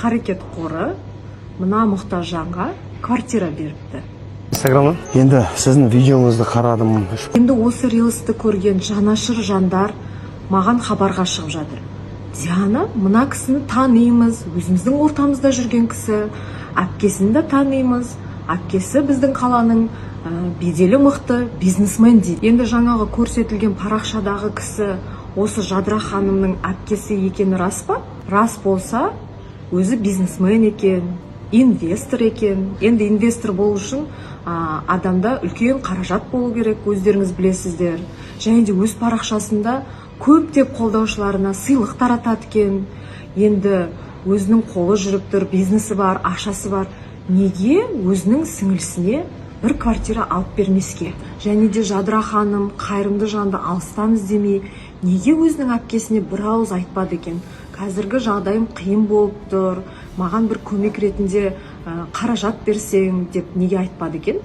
Қарекет қоры мына мұқтаж жанға квартира беріпті. Инстаграмнан. Енді сіздің видеоңызды қарадым. Енді осы рилсті көрген жанашыр жандар маған хабарға шығып жатыр: «Диана, мына кісіні танимыз, өзіміздің ортамызда жүрген кісі, әпкесін де танимыз, әпкесі біздің қаланың беделі мықты бизнесмен», — дейді. Енді жаңағы көрсетілген парақшадағы кісі осы Жадыра ханымның әпкесі екені рас па? Рас болса, өзі бизнесмен екен, инвестор екен. Енді инвестор болу үшін адамда үлкен қаражат болу керек, өздеріңіз білесіздер. Және де өз парақшасында көптеп қолдаушыларына сыйлық таратады екен. Енді өзінің қолы жүріп тұр, бизнесі бар, ақшасы бар, неге өзінің сіңілісіне бір квартира алып бермеске? Және де Жадыра ханым қайырымды жанды алыстан іздемей, неге өзінің әпкесіне бір ауыз айтпады екен: «Қазіргі жағдайым қиын болып тұр, маған бір көмек ретінде қаражат берсең», — деп неге айтпады екен?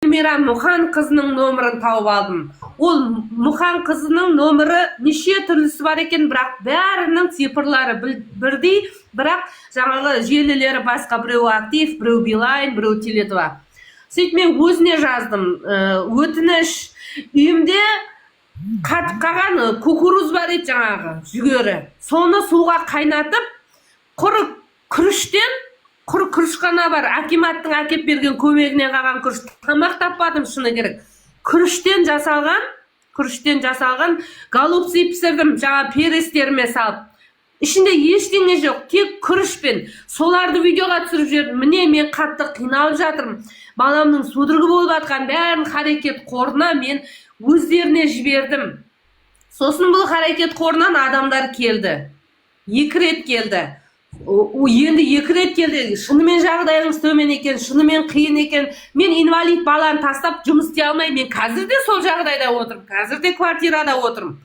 Эльмира Мұхан қызының номерін тауып алдым. Ол Мұхан қызының номері неше түрлісі бар екен, бірақ бәрінің цифрлары бірдей, бірақ жаңағы желілері басқа: біреуі Актив, біреу Билайн, біреу Теле2. Сөйтіп мен өзіне жаздым: «Өтініш, үйімде қатып қалған кукуруз бар еді, жаңағы жүгері, соны суға қайнатып, құр күріштен, құр күріш қана бар, акиматтың әкеп берген көмегінен қалған күріш, тамақ таппадым, шыны керек, күріштен жасалған голубцы пісірдім, жаңа перестеріме салып, ішінде ештеңе жоқ, тек күрішпен. Соларды видеоға түсіріп жібердім. Міне, мен қатты қиналып жатырмын, баламның судорогы болып жатқан, бәрін Харекет қорына мен өздеріне жібердім». Сосын бұл Харекет қорынан адамдар келді, екі рет келді. Енді екі рет келді, шынымен жағдайыңыз төмен екен, шынымен қиын екен. Мен инвалид баланы тастап жұмыс істей алмаймын. Мен қазір де сол жағдайда отырмын, қазір де квартирада отырмын.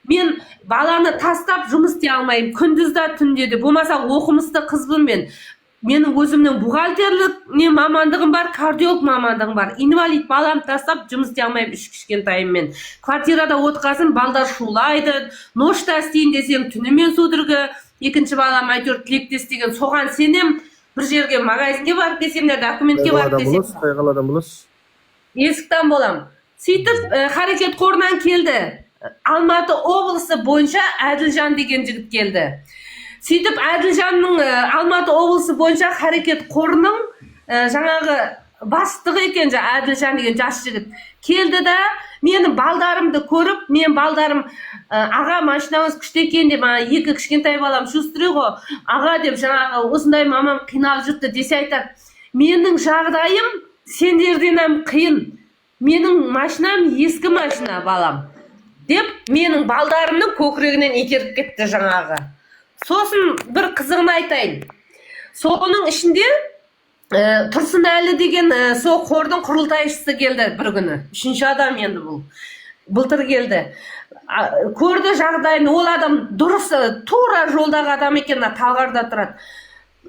Мен баланы тастап жұмыс істей алмаймын күндіз де, түнде де. Болмаса оқымысты қызбын мен, менің өзімнің бухгалтерлік не мамандығым бар, кардиолог мамандығым бар. Инвалид баламды тастап жұмыс істей алмаймын. Үш кішкентайыммен квартирада отырғасын, балдар шулайды, ношта істейін десең, түнімен судорога. Екінші балам әйтеуір тілектес деген, соған сенем. Бір жерге, магазинге барып келсем де, документке Қай барып қаладан келсем. боласыз? Қай қаладан боласыз? Есіктен болам. Сөйтіп Харекет қорынан келді, Алматы облысы бойынша Әділжан деген жігіт келді. Сөйтіп Әділжанның Алматы облысы бойынша Харекет қорының жаңағы бастығы екен. Әділжан деген жас жігіт келді да, менің балдарымды көріп, мен балдарым «Аға, машинаңыз күшті екен», — деп, ана екі кішкентай балам шустрый ғой, «Аға», — деп, жаңағы «осындай мамам қиналып жүрді» десе, айтады: «Менің жағдайым сендерден ам қиын, менің машинам ескі машина, балам», — деп, менің балдарымның көкірегінен итеріп кетті жаңағы. Сосын бір қызығын айтайын: соның ішінде Тұрсынәлі деген сол қордың құрылтайшысы келді бір күні, үшінші адам енді, бұл былтыр келді. Көрді жағдайын. Ол адам дұрыс, тура жолдағы адам екен, мына Талғарда тұрады.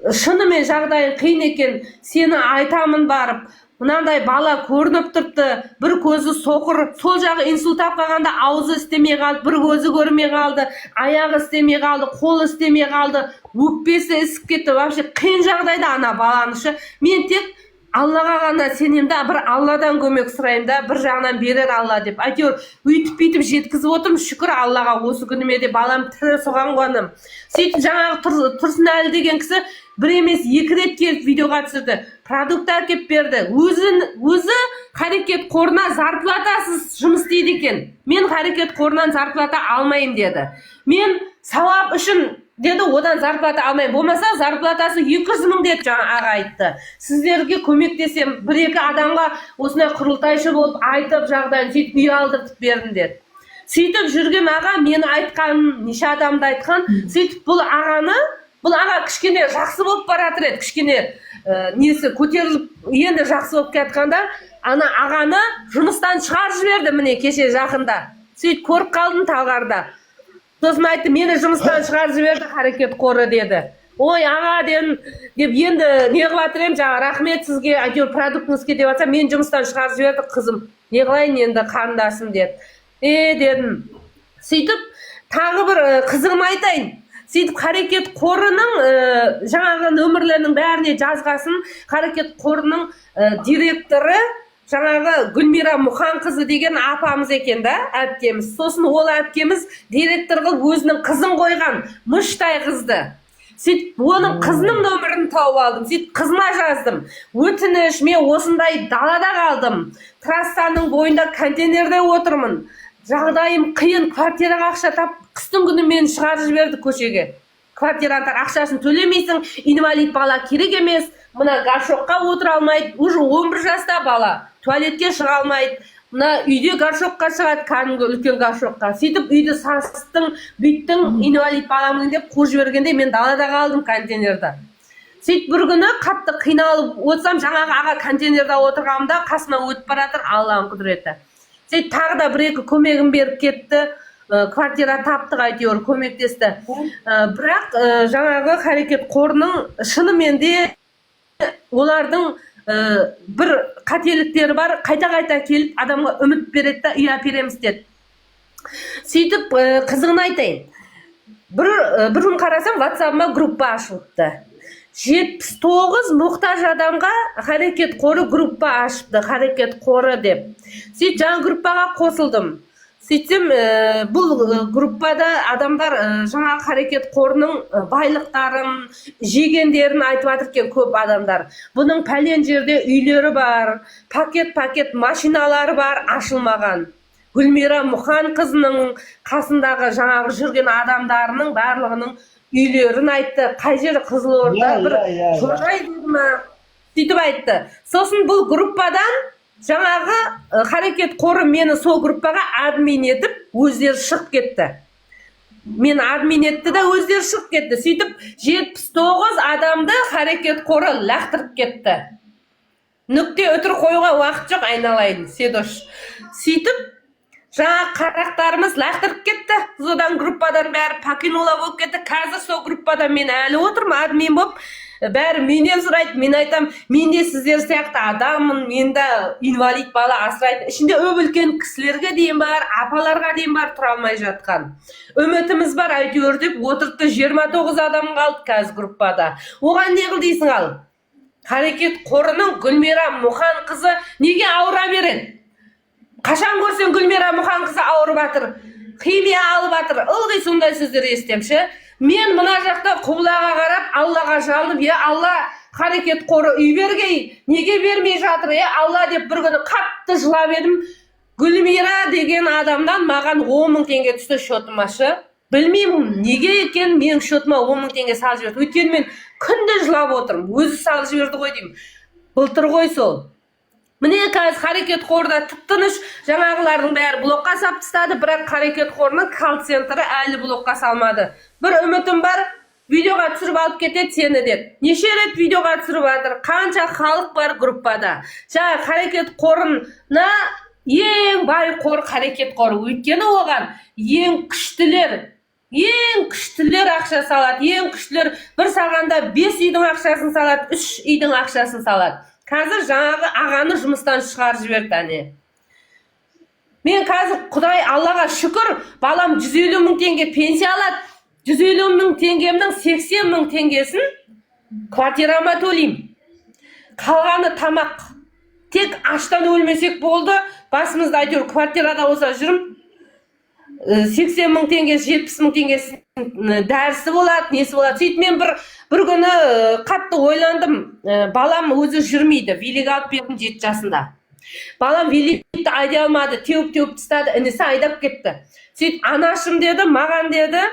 «Шынымен жағдайың қиын екен, сені айтамын барып, мынандай бала көрініп тұрыпты, бір көзі соқыр, сол жағы инсульт алып қалғанда аузы істемей қалды, бір көзі көрмей қалды, аяғы істемей қалды, қолы істемей қалды, өкпесі ісіп кетті, вообще қиын жағдайда ана баланы ше. Мен тек Аллаға ғана сенемін да, бір Алладан көмек сұраймын да, бір жағынан берер Алла деп, әйтеуір өйтіп бүйтіп жеткізіп отырмын, шүкір Аллаға, осы күніме де балам тірі, соған қуанамын». Сөйтіп жаңағы Тұрсынәлі деген кісі бір емес, екі рет келіп, видеоға түсірді, продукт әкеліп берді. Өзі Харекет қорына зарплатасыз жұмыс істейді екен. «Мен Харекет қорынан зарплата алмаймын, — деді, — мен сауап үшін, — деді, — одан зарплата алмаймын». Болмаса зарплатасы 200 000 деді. Жаңа аға айтты: «Сіздерге көмектесемін, бір екі адамға осындай құрылтайшы болып айтып жағдайын, сөйтіп үй алдыртып бердім», — деді. Сөйтіп жүрген аға мені айтқан, неше адамды айтқан. Сөйтіп бұл аға кішкене жақсы болып бара жатыр еді, кішкене несі көтеріліп, енді жақсы болып келе ана ағаны жұмыстан шығарып жіберді. Міне, кеше жақында сөйтіп көріп қалдым Талғарда. Сосын айтты: «Мені жұмыстан шығарып жіберді Харекет қоры», — деді. «Ой, аға», — дедім, деп енді не қылып жатыр едім, жаңағы «рахмет сізге, әйтеуір продуктіңізге» деп жатсам, «Мені жұмыстан шығарып жіберді, қызым, не қылайын енді, қарындасым», — деді. «Е», — дедім. Сөйтіп тағы бір қызығын айтайын. Сөйтіп Харекет қорының жаңағы нөмірлерінің бәріне жазғасын, Харекет қорының директоры жаңағы Гүлмира Мұханқызы деген апамыз екен да, әпкеміз. Сосын ол әпкеміз директор қылып өзінің қызын қойған, мыштай қызды. Сөйтіп оның қызының нөмірін тауып алдым. Сөйтіп қызына жаздым: «Өтініш, мен осындай далада қалдым, трассаның бойында контейнерде отырмын, жағдайым қиын, квартираға ақша тап, қыстың күні мені шығарып жіберді көшеге. Квартиранттар ақшасын төлемейсің, инвалид бала керек емес, мына горшокқа отыра алмайды, уже 11 жаста бала, туалетке шыға алмайды, мына үйде горшокқа шығады, кәдімгі үлкен горшокқа. Сөйтіп үйді сасыттың, бүйттің, инвалид баламын деп қуып жібергенде, мен далада қалдым контейнерде». Сөйтіп бір күні қатты қиналып отырсам, жаңағы аға контейнерде отырғанымда қасыма өтіп бара жатыр, Алланың құдіреті. Сөйтіп тағы да бір екі көмегін беріп кетті. Квартира таптық әйтеуір, көмектесті. Бірақ жаңағы Харекет қорының шынымен де олардың бір қателіктері бар: қайта қайта келіп адамға үміт береді да, үй әпереміз деді. Сөйтіп қызығын айтайын, бір күн қарасам, Ватсабыма группа ашылыпты. 79 мұқтаж адамға Харекет қоры группа ашыпты, Харекет қоры деп. Сөйтіп жаңа группаға қосылдым. Сөйтсем, бұл группада адамдар жаңағы Харекет қорының байлықтарын, жегендерін айтып жатыр екен көп адамдар. Бұның пәлен жерде үйлері бар, пакет пакет машиналары бар ашылмаған, Гүлмира Мұханқызының қасындағы жаңағы жүрген адамдарының барлығының үйлерін айтты, қай жері, Қызылорда, бір иә, иә, иә. Торғай деді ма, сөйтіп айтты. Сосын бұл группадан жаңағы Харекет қоры мені сол группаға админ етіп, өздері шығып кетті. Мені админ етті да, өздері шығып кетті. Сөйтіп 79 адамды Харекет қоры лақтырып кетті. Нүкте, үтір қоюға уақыт жоқ, айналайын седош. Сөйтіп жаңағы қарақтарымыз лақтырып кетті. Содан группадан бәрі покинула болып кетті. Қазір сол группада мен әлі отырмын админ болып. Бәрі менен сұрайды. Мен айтам: «Мен де сіздер сияқты адаммын, мен де инвалид бала асырайтын». Ішінде үп үлкен кісілерге дейін бар, апаларға дейін бар, тұра алмай жатқан. «Үмітіміз бар әйтеуір» деп отырыпты. 29 адам қалды қазір группада. Оған не қыл дейсің? Ал Харекет қорының Гүлмира Мұханқызы неге ауыра береді? Қашан көрсең, Гүлмира Мұханқызы ауырып жатыр, химия алып жатыр, ылғи сондай сөздер естимін ше. Мен мына жақта құбылаға қарап, Аллаға жалынып: «Е, Алла, Харекет қоры үй бергей, неге бермей жатыр, е, Алла», – деп бір күні қатты жылап едім, Гүлмира деген адамнан маған 10 000 теңге түсті счетыма ше. Білмеймін неге екенін, менің счетыма 10 000 теңге салып жіберді. Өйткені мен күнде жылап отырмын, өзі салып жіберді ғой деймін. Былтыр ғой сол. Міне, қазір Харекет қорда тып тыныш жаңағылардың бәрі блокқа салып тастады, бірақ Харекет қорының колл центрі әлі блокқа салмады. «Бір үмітім бар, видеоға түсіріп алып кетеді сені» деп неше рет видеоға түсіріп жатыр. Қанша халық бар группада. Жаңағы Харекет қорына, ең бай қор Харекет қоры, өйткені оған ең күштілер, ең күштілер ақша салады. Ең күштілер бір салғанда бес үйдің ақшасын салады, үш үйдің ақшасын салады. Қазір жаңағы ағаны жұмыстан шығарып жіберді. Әне, мен қазір, Құдай, Аллаға шүкір, балам 150 мың теңге пенсия алады. 150 мың теңгемнің 80 мың теңгесін квартирама төлеймін, қалғаны тамақ. Тек аштан өлмесек болды, басымызда әйтеуір квартирада болса жүрмін. 80 мың теңгесі, 70 мың теңгесі дәрісі болады, несі болады. Сөйтіп мен бір күні қатты ойландым. Балам өзі жүрмейді, велик алып бердім 7 жасында. Балам великті айдай алмады, теуіп теуіп тастады, інісі айдап кетті. Сөйтіп: «Анашым, – деді, – маған, – деді,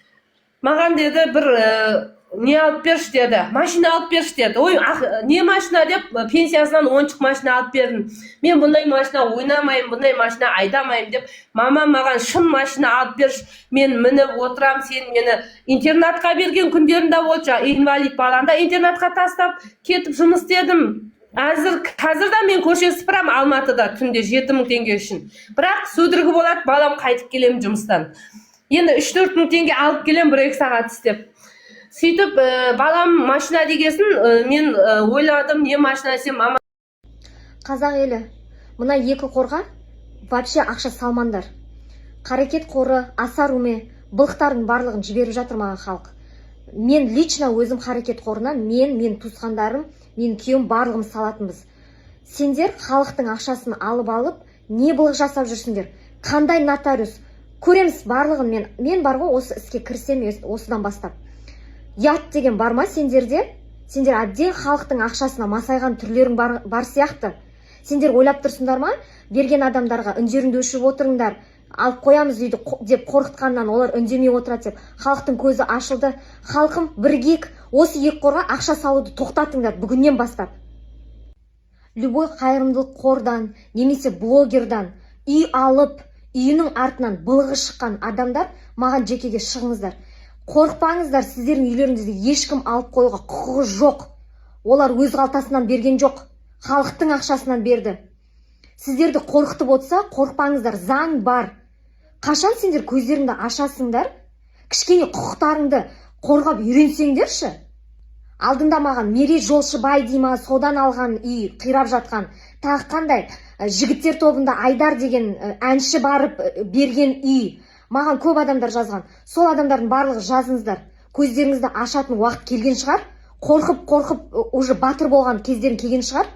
– маған, – деді, – бір не алып берші, – деді, – машина алып берші», – деді. «Ой, не машина?» – деп, пенсиясынан ойыншық машина алып бердім. «Мен бұндай машина ойнамаймын, бұндай машина айдамаймын», – деп. «Мама, маған шын машина алып берші, мен мініп отырамын, сен мені интернатқа берген күндерім де болды, жаңағы инвалид баланы да интернатқа тастап кетіп жұмыс істедім. Қазір де мен көше сыпырамын Алматыда түнде 7000 теңге үшін, бірақ судорога болады балам, қайтып келемін жұмыстан, енді 3-4 мың теңге алып келемін бір екі сағат істеп». Сөйтіп балам машина дегесін, мен ойладым: не машина десем, мама Қазақ елі, мына екі қорға вообще ақша салмаңдар. Қарекет қоры, Асар Уме. Былықтардың барлығын жіберіп жатыр маған халық. Мен лично өзім Харекет қорына, мен туысқандарым, мен, күйеуім, барлығымыз салатынбыз. Сендер халықтың ақшасын алып, не былық жасап жүрсіңдер? Қандай нотариус? Көреміз барлығын. Мен бар ғой, осы іске кірісем осыдан бастап. Ұят деген бар ма сендерде? Сендер әбден халықтың ақшасына масайған түрлерің бар сияқты. Сендер ойлап тұрсыңдар ма, берген адамдарға үндеріңді өшіріп отырыңдар, алып қоямыз үйді деп қорқытқаннан олар үндемей отырады деп? Халықтың көзі ашылды. Халқым, бірігейік, осы екі қорға ақша салуды тоқтатыңдар бүгіннен бастап. Любой қайырымдылық қордан немесе блогердан үй алып, үйінің артынан былығы шыққан адамдар, маған жекеге шығыңыздар. Қорықпаңыздар, сіздердің үйлеріңізді ешкім алып қоюға құқығы жоқ. Олар өз қалтасынан берген жоқ, халықтың ақшасынан берді. Сіздерді қорқытып отырса, қорықпаңыздар, заң бар. Қашан сендер көздеріңді ашасыңдар? Кішкене құқықтарыңды қорғап үйренсеңдерші. Алдында маған Мерей Жолшыбай дей ма, содан алған үй қирап жатқан. Тағы қандай, жігіттер тобында Айдар деген әнші барып берген үй. Маған көп адамдар жазған. Сол адамдардың барлығы, жазыңыздар. Көздеріңізді ашатын уақыт келген шығар. Қорқып қорқып уже батыр болған кездерің келген шығар.